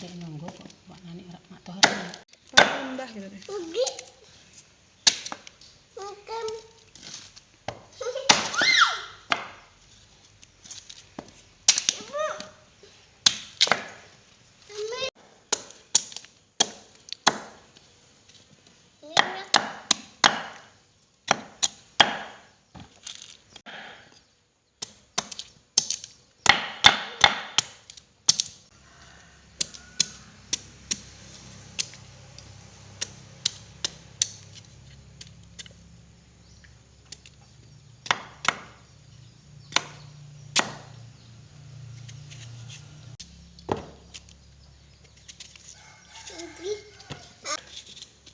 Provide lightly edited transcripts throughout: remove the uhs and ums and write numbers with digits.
Dek nunggu kok warnane ora mak toh. Tambah gitu deh.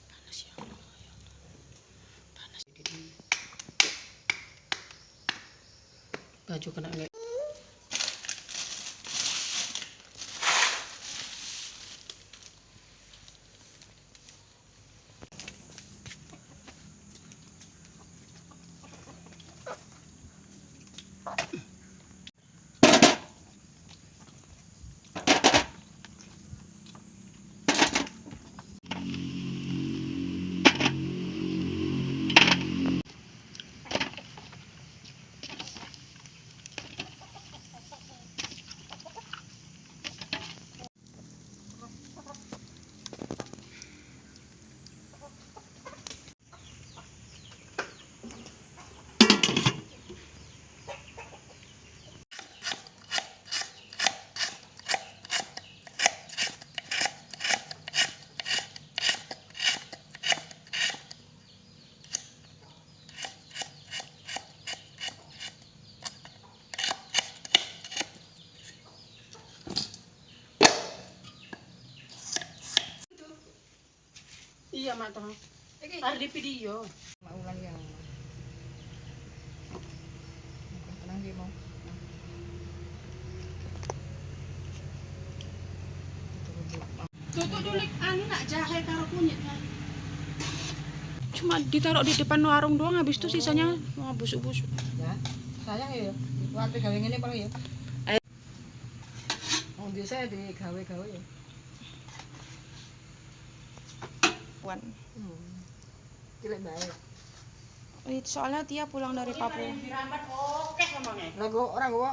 Panas ya Allah, ya Allah. Panas. Baju kena nggak? Iya mak toh. Arep di video. Mak ulang yang. Tenang dia mau. Tutuk dulu anu nak jahe karo kunyit kan. Cuma ditaruh di depan warung doang, habis itu sisanya mau busuk-busuk. Ya, sayang ya. Waktu gawe ngene paling ya. Wong biasa digawe-gawe ya. Cilik bae. Soalnya Tia pulang dari Papua. Dirambat oke ngomongnya. Lah kok ora nggawa.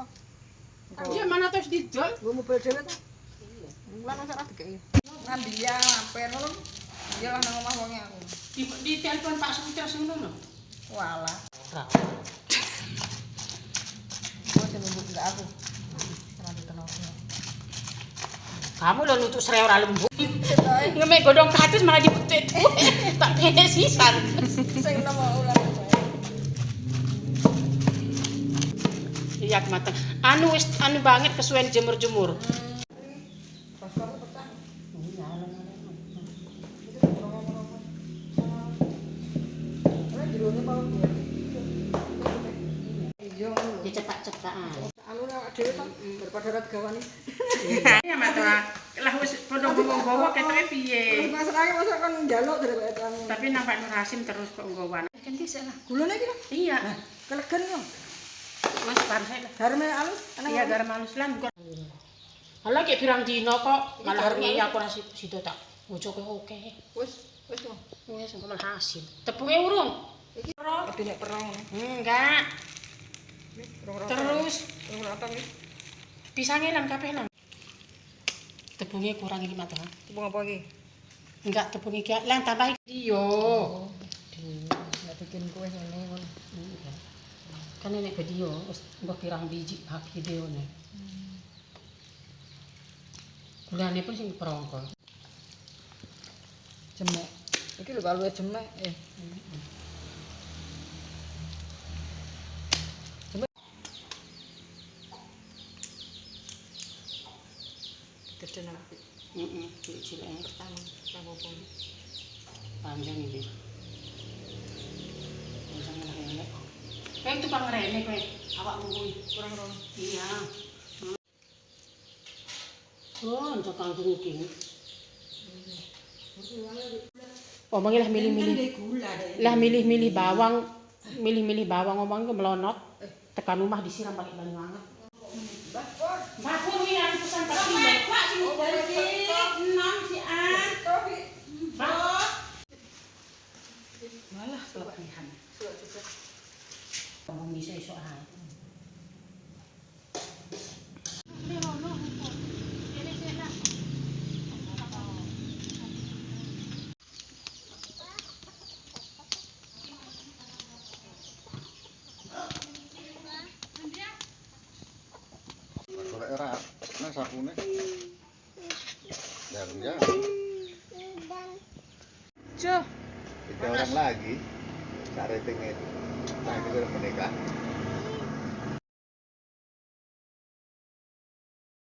Dia mana terus didol? Nggo mobil dhewe ta? Iya. Mulan masa ora dikeki. Ngambil ya mampir ngono. Iya lah nang omah wonge aku. Di telepon Pak Sutra sing ngono. Walah. Ora. Gua sing nunggu ndak aku. Ora ditenaga. Kamu lo nutuk serai ora lembut. Ngemek godong katus malah dipetit. Tak kene sisan. Sing nomo ulang. Iya mateng. Anu wis anu banget kesuwen jemur-jemur. Paspor pecah. Ora jerone mau. Iya ngono. Ya cetak-cetakan. Anu nek dhewe to daripada ora digawani. Iya matur. Lah wis padha nggawa ketoke piye? Masakake masa kon njaluk daripada anu. Tapi nang Pak Nur Hasim terus kok nggawa. Kan dhisik lah. Gulane iki lho. Iya. Kelegen yo. Wis bar sik lah. Garam halus. Iya garam halus lah bukan. Alah kayak pirang dino kok malah arep ngeyel aku ora sido tak bojoke oke. Wis, wis yo. Wis engko malah hasil. Tepunge urung? Iki wedi nek perang ngono. Enggak. Terus rong rata iki. Pisangnya lan kabeh lan. Tepungnya kurang iki mat. Tepung apa iki? Enggak tepung iki lan tambah iki yo. Nek bikin kue ngene ngono. Kan nek video wis mbah pirang biji hak videone. Gulane pun sing perongko. Jemek. Iki lho kalau jemek eh. Jemek. Gede nang. Heeh, cilik-cilik pertama, pertama apa? Panjang iki. Panjang lah elek. Kowe tukang rene kowe, awakmu kuwi. Kurang rono. Iya. Oh, untuk kangkung iki. Omongnya lah milih-milih. Lah milih-milih bawang, milih-milih bawang ngomong ke melonot. Tekan rumah disiram pakai banyu hangat. Mbak Pur, ini aku pesan Pak Kilo. Golek ora nah sapune. Jarang-jarang. Jo. Tiga orang lagi. Cari rating itu. Nah, itu udah menikah.